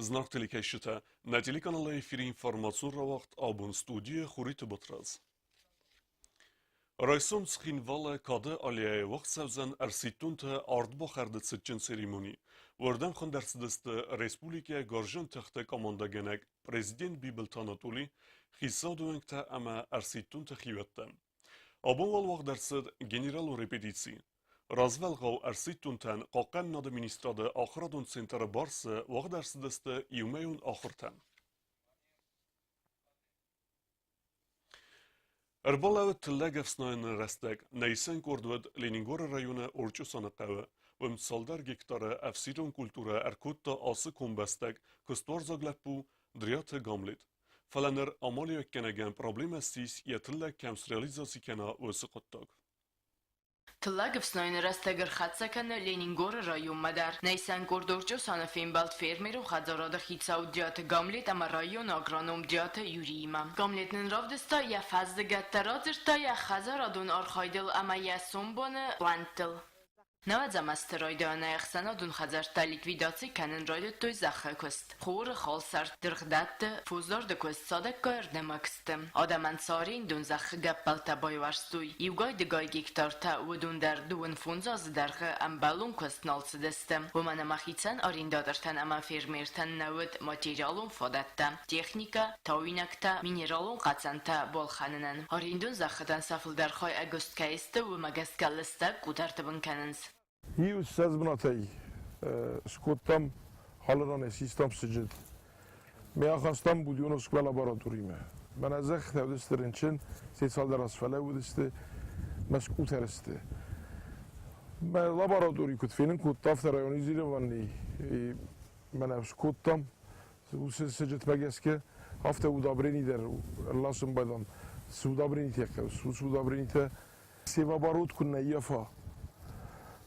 Зынаргъ телекӕсджытӕ, нӕ телеканалы эфиры информацион рауагъд абон студийы Хуриты Батрадз. Райсом Цхинвалы Кады аллеяйы уагъд цӕудзӕн ӕрсидтонты ардбахӕрды цытджын церемони. Уырдӕм хуынд ӕрцыдысты республикӕйы гарзджын тыхты командӕгӕнӕг президент Бибылты Анатоли, хицауады уӕнгтӕ ӕмӕ ӕрсидтонты хиуӕттӕ. Абон уал уагъд ӕрцыд генералон репетици. Развӕлгъау ӕрсидтонтӕн Хъахъхъӕнынады министрады ахуырадон центры бӕрцы уагъд ӕрцыдысты иумӕйон ахуыртӕ. Ӕрбалӕууыд тыллӕг ӕфснайыны рӕстӕг. Нӕ исӕн къорд уыд Ленингоры районы Орчъосаны хъӕуы. Уым цалдӕр гектары ӕфсирон культурӕ ӕркодта ацы комбӕстаг куыстуарзаг лӕппу Дриаты Гамлет. Фӕлӕ ныр амалиуӕггӕнӕгӕн проблемӕ ссис йӕ тыллӕг кӕм среализаци кӕна, уыцы хъуыддаг. Тыллӕг ӕфснайыны рӕстӕг ӕрхӕццӕ кӕны Ленингоры районмӕ дӕр. Нӕ Орчъосаны фембӕлд фермерон хӕдзарады хицау Дриаты Гамлет ӕмӕ районы агроном Дриаты Юриимӕ. Гамлет нын равдыста йӕ фӕззыгӕттӕ, радзырдта йӕ хӕдзарадон архайдыл ӕмӕ йӕ сомбоны плӕнттыл. Нӕуӕдзӕм азты райдайӕнӕй ӕхсӕнадон хӕдзӕрттӕ ликвидаци кӕнын райдыдтой зӕххы куыст. Хоры, халсар, дыргъдӕтты, фосдарды куыст цадӕггай ӕрдӕмӕг сты. Адӕмӕн сӕ арендон зӕххы гӕппӕлтӕ байуӕрстой. Иугай-дыгай гектартӕ, уыдон дӕр 25 азы дӕргъы ӕмбӕлон куыст нал цыдысты, уымӕн ӕмӕ хицӕн арендатортӕн ӕмӕ фермертӕн нӕ уыд материалон фадӕттӕ, техникӕ, тауинӕгтӕ, минералон хъацӕнтӕ балхӕнынӕн. Арендон зӕххытӕн сӕ фылдӕр хай ӕгуыст кӕй сты, уымӕ гӕсгӕ лыстӕг къутӕрты бын кӕнынц. Иу 20 бынатӕй скодтам алыранӕй систам сыджыт. Ме ахастам Будённовская лабораторимӕ. Мӕнӕ зӕххытӕ уыдысты рынчын, се цалдӕр аз фӕлӕууыдысты, мӕ скъутӕр сты. Мӕ лаборатори куыд фенын кодта, афтӕ районизированный мӕнӕ скодтам уыцы сыджытмӕ гӕсгӕ, афтӕ удобрени дӕр ӕрласын байдам. Цы удобренитӕ хъӕуы, уыцы удобренитӕ Севоборот куы нӕ ййафа,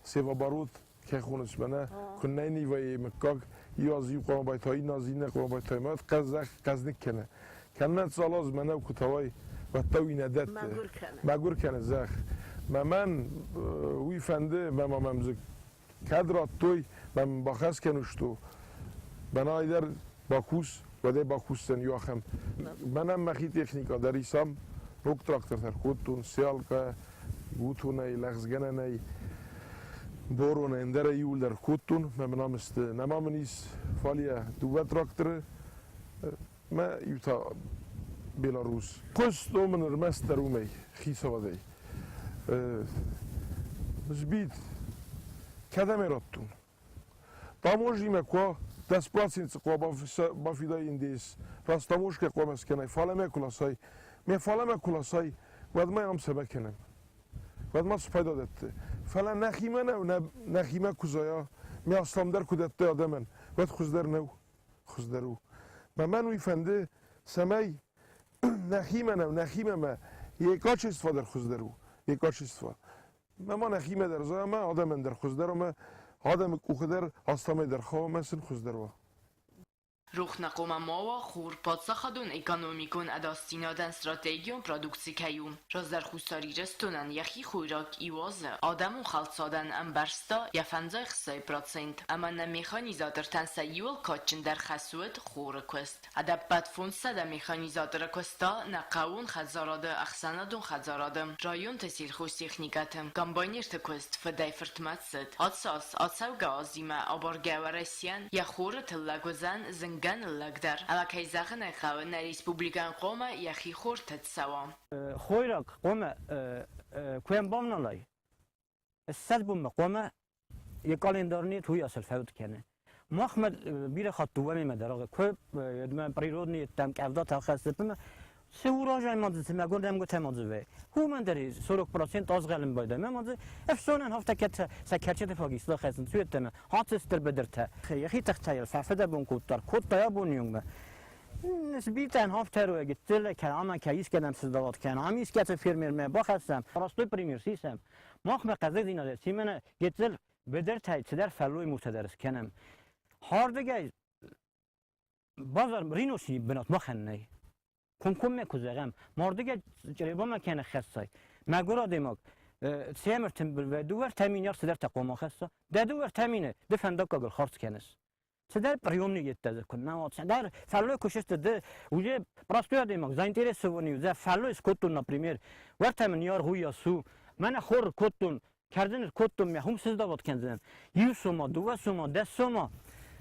севоборот кӕй хонынц мӕнӕ, куы нӕ нивӕйы мыггаг, иу аз иу хъуамӕ байтай, иннӕ аз иннӕ хъуамӕ байтай, мӕ хъӕздзӕх хъӕзныг кӕны. Кӕннӕ цал аз мӕнӕу куы тауай, уӕд та уый нӕ дӕтты. Мӕгуыр кӕны зӕхх. Мӕ мӕн уый фӕнды, мӕ ма мӕм дзы кӕд радтой, мӕ мын бахӕс кӕнут, мӕнӕ айдӕр бакус, уӕдӕй бакусдзӕн иу ахӕм. Мӕнӕн мӕхи техникӕ дӕр исам, ног трактортӕ ӕркодтон, сеалкӕ, гутонӕй, лӕгъзгӕнӕнӕй, боронӕй, ӕндӕрӕй иууылдӕр кодтон, мӕ мын ам сты. Нӕма мын ис фалийӕ дыууӕ тракторы, мӕ иу та Беларус. Куыстон мын ӕрмӕстдӕр уымӕй, хицауадӕй. Сбит, кӕдӕм ӕй радтон? Таможнимӕ куы 10% хъуа бафидай индейс, растаможкӕ хъуамӕ скӕнай, фалӕмӕ куы ласай, ме фалӕмӕ куы ласай, уӕд ма ам цӕмӕ кӕнӕм? Уӕд ма цы пайда дӕтты? Фӕлӕ нӕхимӕ нӕу, нӕхимӕ куы зайа, ме асламдӕр куы дӕтты адӕмӕн, уӕд хуыздӕр нӕу? Хуыздӕр у. Мӕ мӕн уый фӕнды, цӕмӕй нӕхимӕ нӕу, нӕхимӕ мӕ йе качество дӕр хуыздӕр у, йе качество. Мӕ ма нӕхимӕ дӕр зайа, ӕмӕ адӕмӕн дӕр хуыздӕр ӕмӕ адӕмы къухы дӕр асламӕй дӕр хауа ӕмӕ сын хуыздӕр уа. Рухна хъуамӕ ма уа хур паддзахадон экономикон ӕдасдзинадӕн стратегион продукци кӕй у. Раздӕр Хуссар Ирыстонӕн йӕхи хойраг иуазы адӕмон хӕлцадӕн ӕмбӕрста йӕ 50% ӕмӕ нӕ механизатортӕн сӕ иуыл кадджындӕр хӕс уыд хоры куыст. Ӕдӕппӕт 500 механизаторы куыста нӕ хъӕууон хӕдзарады ӕхсӕнадон хӕдзарады, районты сельхозтехникӕты, комбайнерты куыст фыдӕй-фыртмӕ цыд. Ацы аз ацӕугӕ азимӕ абаргӕ Уӕрӕсейӕн йӕ хоры тыллӕг уыдзӕн зынгӕ ныллӕгдӕр, ӕмӕ кӕй зӕгъын ӕй хъӕуы, нӕ республикӕйӕн хъуамӕ йӕхи хор тыд цӕуа. Хойраг хъуамӕ куы ӕмбавналай, 20 бонмӕ хъуамӕ йӕ къӕлиндар нет, уый асӕлфӕуд кӕны. Махмӕ бирӕ хатт дыууӕмӕ дӕр куы природный там къӕвдатӕ хӕссы, цы урожай ма дзы мӕгуыр нӕмгуытӕ ма дзы вӕй. Уымӕн дӕр 40% азгъӕлын байдайы. Ма дзы ӕфсонӕн афтӕ кӕд сӕ кӕрчыты фаг исла хӕцын цуеттӕмӕ, ацыстыр быдыртӕ. Йӕхи тыхтӕ фӕфыдӕбон кодта, кодта абоны онгмӕ. Сбитӕн хафтӕруӕ гыццыл кӕн ӕмӕ кӕй искӕдӕм сыздӕхат кӕн, ам искӕцы фермермӕ бахӕссӕм, простой пример сисӕм. Махмӕ хъӕздыгдзинад симӕнӕ гыццыл быдыртӕй цыдӕр фӕллой муртӕ дӕр скӕнӕм. Хӕрдыгӕй базар риноси бынат махӕн нӕй. Комкоммӕ куы зӕгъӕм, мардыгӕй чъребамӕ кӕнӕ хӕссай. Мӕгуыр адӕймаг цемыр тымбыл дыууӕ ӕртӕ мины цыдӕртӕ хъуамӕ хӕсса. Дӕ 2 мины ды фӕндаггагыл хардз кӕныс. Цыдӕр приемник йедтӕ дзы куыннӕ уа, цыдӕр фӕллой куы сысты, ды уже простой адӕймаг заинтересованный дӕ фӕллой скодтон, например, уӕртӕ мын йаргъуййа су, мӕнӕ хор кодтон, кӕрдзын кодтон, мӕ хум сыздавод кӕндзынӕн. Иу сома, дыууӕ сома, дӕс сома,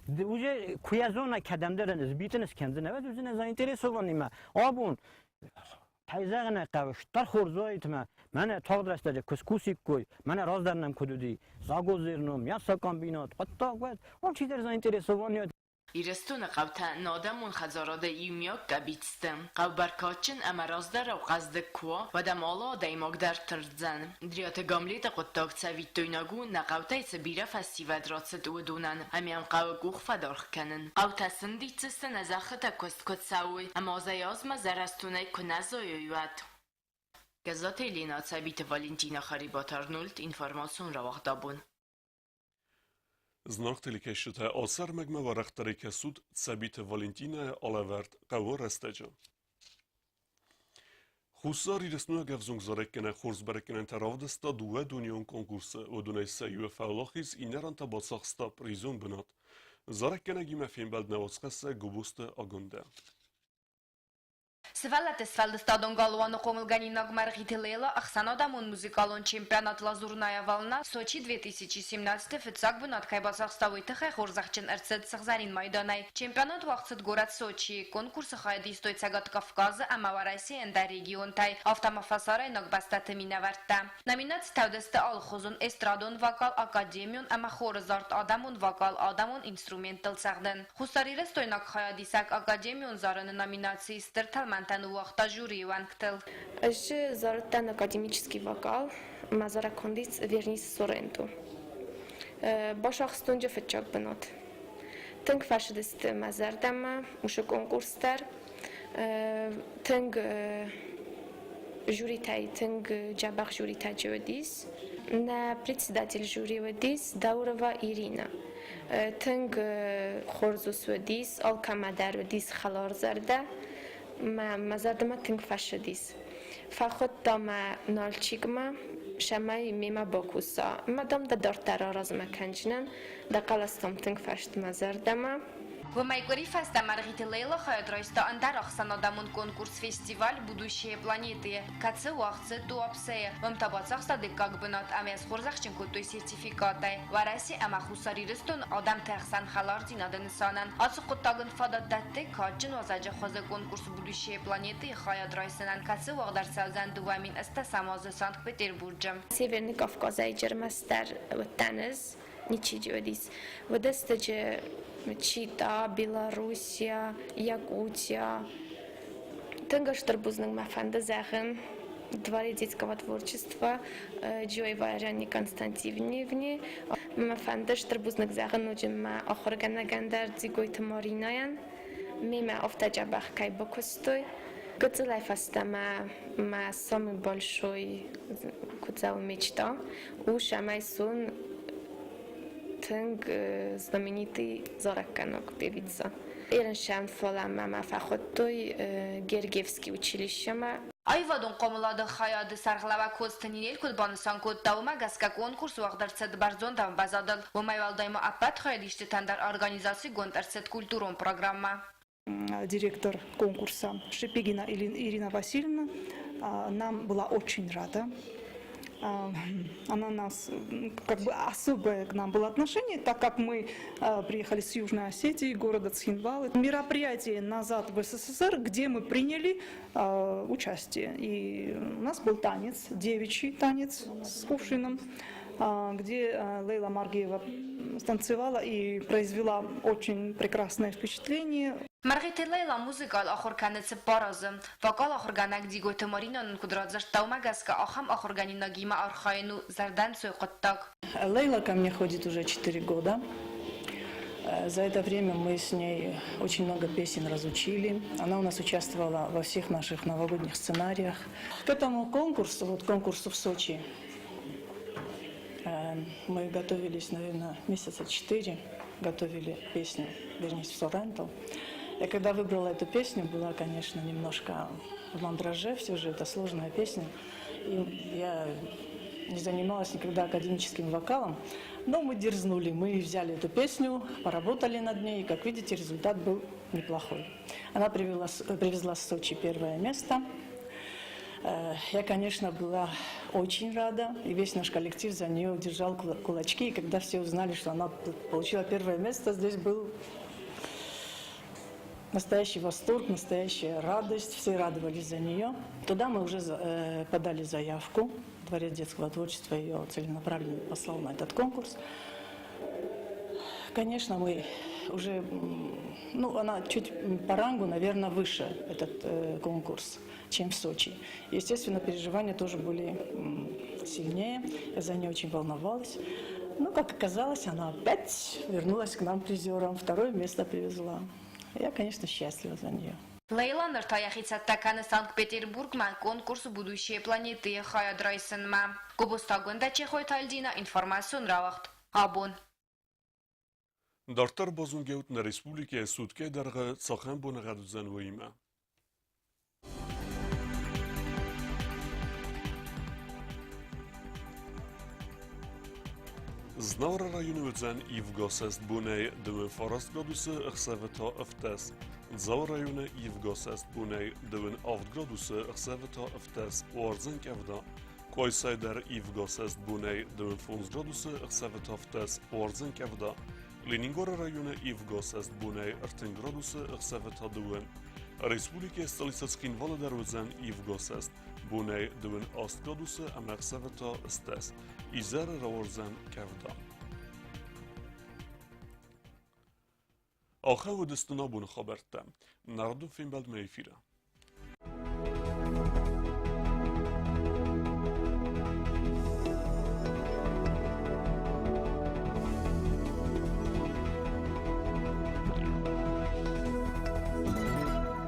уже куы йӕ зона, кӕдӕмдӕр ын сбитын скӕндзынӕ, уӕд уыдзынӕ заинтересованный мӕ. Абон Кӕй зӕгъын ӕй хъӕуы, стыр хорз уаид ӕмӕ мӕнӕ тагъд рӕстӕджы куы скусиккой, мӕнӕ раздӕр нӕм куыд уыди, Загодзерном, мясокомбинат, хъуыддаг уӕд, алчидӕр заинтересован уӕд. Ирыстоны хъӕутӕ нӕ адӕмон хӕдзарады иумиаг къӕбицты. Хъӕу бӕркадджын ӕмӕ раздӕрау хъӕздыг куы уа, уӕд ӕм алы адӕймаг дӕр тырндзӕн. Дриаты Гамлеты хъуыддаг цӕвиттойнаг у, нӕ хъӕутӕй цы бирӕ фӕсивӕд рацыд, уыдонӕн, ӕмӕ йӕм хъӕуы къух фӕдаргъ кӕнын. Хъӕутӕ сындидздзысты нӕ зӕххытӕ куыст куыд цӕуой, ӕмӕ азӕй-азмӕ зӕрӕстонӕй куы нӕ зайой, уӕд. Гӕззаты Еленӕ, Цӕбиты Валентинӕ, Харебаты Арнольд, информацион рауагъдабон. Знаг телекӕсджытӕ ацы ӕрмӕгмӕ уӕрӕхдӕрӕй кӕсут Цӕбиты Валентинӕйы алӕвӕрд хъӕуы рӕстӕджы. Хуссар Ирыстойнаг ӕвзонг зарӕггӕнӕг хорз бӕрӕггӕнӕнтӕ равдыста дыууӕ дунеон конкурсы. Уыдонӕй сӕ иуы фӕуӕлахиз, иннӕран та бацахста призон бынат. Зарӕггӕнӕгимӕ фембӕлд нӕ уацхӕссӕг Гобозты Агуындӕ. Сывӕллӕтты сфӕлдыстадон галуаны хъомылгӕнинаг Мӕргъиты Лейла ӕхсӕнадӕмон музыкалон чемпионат «Лазурная волна» Сочи 2017-ы фыццаг бынат кӕй бацахста, уый тыххӕй хорзӕхджын ӕрцыд сыгъзӕрин майданӕй. Чемпионат уагъд цыд горӕт Сочийы. Конкурсы хайад истой Цӕгат Кавказы ӕмӕ Уӕрӕсейы ӕндӕр регионтӕй, афтӕ ма фӕсарӕйнаг бӕстӕты минӕвӕрттӕ. Номинацитӕ уыдысты алыхуызон эстрадон вокал, академион ӕмӕ хоры зард, адӕмон вокал, адӕмон инструменттыл цӕгъдын. Хуссарирыстойнаг хайадисӕг академион зарыны номинацийы стыр тӕлмӕнтӕ ныууагъта жюрийы уӕнгтыл. Ӕз зарыдтӕн академический вокал, мӕ зарӕгкондиц Вернис Соренто. Бацахстон фыццаг бынат. Тынг фӕцыдысты мӕ зӕрдӕмӕ уыцы конкурс дӕр. Тынг жюритӕй тынг дзӕбӕх жюритӕ уыдис. Нӕ председатель жюри уыдис Даурова Ирина. Тынг хорз ус уыдис, алкӕмӕ дӕр уыдис хӕларзӕрдӕ. Мӕ мӕ зӕрдӕмӕ тынг фӕцыдис. Фӕхуыдта мӕ Нальчикмӕ, цӕмӕй мемӕ бакуса. Мӕ дам дӕ дарддӕр аразмӕ кӕндзынӕн, дӕ хъӕлӕс дам тынг фӕцыд мӕ зӕрдӕмӕ. Уымӕй къуыри фӕстӕ Мӕргъиты Лейла хайад райста ӕндӕр ӕхсӕнадӕмон конкурс-фестиваль «Будущее планеты», кӕцы уагъд цыд Туапсейы. Уым та бацахста дыккаг бынат ӕмӕ схорзӕхджын кодтой сертификаттӕй. Уӕрӕсе ӕмӕ Хуссар Ирыстоны адӕмты ӕхсӕн хӕлардзинады нысанӕн ацы хъуыддаг ын фадат дӕтты кадджын уазӕджы хуызы конкурс «Будущее планеты»-йы хайад райсынӕн, кӕцы уагъд ӕрцӕудзӕн 2008 азы Санкт-Петербурджы. Северный Кавказӕй ӕрмӕстдӕр уыдтӕн ӕз, ничи уыдис. Уыдысты Чита, Белоруссия, Якутия. Тынг стыр бузныг мӕ фӕнды зӕгъын Дворе детского творчества Джиоева Ариане Константиновне. Мӕ фӕнды стыр бузныг зӕгъын ноджы мӕ ахуыргӕнӕгӕн дӕр Дзигойты Маринайӕн. Мемӕ афтӕ дзӕбӕх кӕй бакуыстой. Гыццылӕй фӕстӕмӕ мӕ самый большой куыдзау мечта у, цӕмӕй сон тынг знаменитый зарӕггӕнӕг певица. Ерынсӕн фалӕмӕ мӕ фӕхуыдтой Гергиевский училищемӕ. Аивадон хъомылады хайады сӕргълӕууӕг Коцты Нинель куыд банысан кодта, уымӕ гӕсгӕ конкурс уагъд ӕрцыд бӕрзонд ӕмвӕзадыл. Уымӕй уӕлдай ма ӕппӕт хайадисджытӕн дӕр организацигонд ӕрцыд культурон программӕ. Директор конкурса Шипигина Ирина Васильевна нам была очень рада. Она нас, как бы особое к нам было отношение, так как мы приехали с Южной Осетии, города Цхинвал. Мероприятие «Назад в СССР», где мы приняли участие. И у нас был танец, девичий танец с кувшином, где Лейла Маргиева станцевала и произвела очень прекрасное впечатление. Мӕргъиты Лейла музыкал ахуыр кӕны цыппар азы. Вокал ахуыргӕнӕг Дзигойты Марина нын куыд радзырдта, уымӕ гӕсгӕ ахӕм ахуыргӕнинагимӕ архайын у зӕрдӕнцой хъуыддаг. Лейла ко мне ходит уже 4 года. За это время мы с ней очень много песен разучили. Она у нас участвовала во всех наших новогодних сценариях. К этому конкурсу, вот конкурсу в Сочи, мы готовились, наверное, месяца четыре, готовили песню «Вернись в Соренто». Я когда выбрала эту песню, была, конечно, немножко в мандраже, все же это сложная песня. И я не занималась никогда академическим вокалом. Но мы дерзнули, мы взяли эту песню, поработали над ней, и, как видите, результат был неплохой. Она привезла с Сочи первое место. Я, конечно, была очень рада, и весь наш коллектив за нее держал кулачки. И когда все узнали, что она получила первое место, здесь был настоящий восторг, настоящая радость. Все радовались за нее. Туда мы уже подали заявку. Дворец детского творчества ее целенаправленно послал на этот конкурс. Конечно, мы уже, ну, она чуть по рангу, наверное, выше этот конкурс, чем в Сочи. Естественно, переживания тоже были сильнее, я за нее очень волновалась. Ну, как оказалось, она опять вернулась к нам призером, второе место привезла. Я, конечно, счастлива за нее. Лейла ныр та йӕхи цӕттӕ кӕны Санкт-Петербургмӕ конкурс «Будущее планеты»-йы хайад райсынмӕ. Гобозты Агуындӕ, Чехойты Альдина, информацион рауагъд «Абон». Дарддӕр базонгӕут нӕ республикӕйы суткӕйы дӕргъы цахӕм боныгъӕд уыдзӕн, уыимӕ. Знауыры районы уыдзӕн ивгӕсӕст бонӕй 29 градусы, ӕхсӕвы та 17. Дзауы районы ивгӕсӕст бонӕй 27 градусы, ӕхсӕвы та 17. Уардзӕн къӕвда. Къуайсайы дӕр ивгӕсӕст бонӕй 25 градусы, ӕхсӕвы та 17. Уардзӕн къӕвда. Ленингоры районы ивгӕсӕст бонӕй 30 градусы, ӕхсӕвы та 2. Республикӕйы столицӕ Цхинвалы дӕр уыдзӕн ивгӕсӕст бонӕй 28 градусы ӕмӕ ӕхсӕвы та 10. Изӕры рауардзӕн къӕвда. Ахӕм уыдысты нӕ абоны хабӕрттӕ. Нардон фембӕлдмӕ эфиры.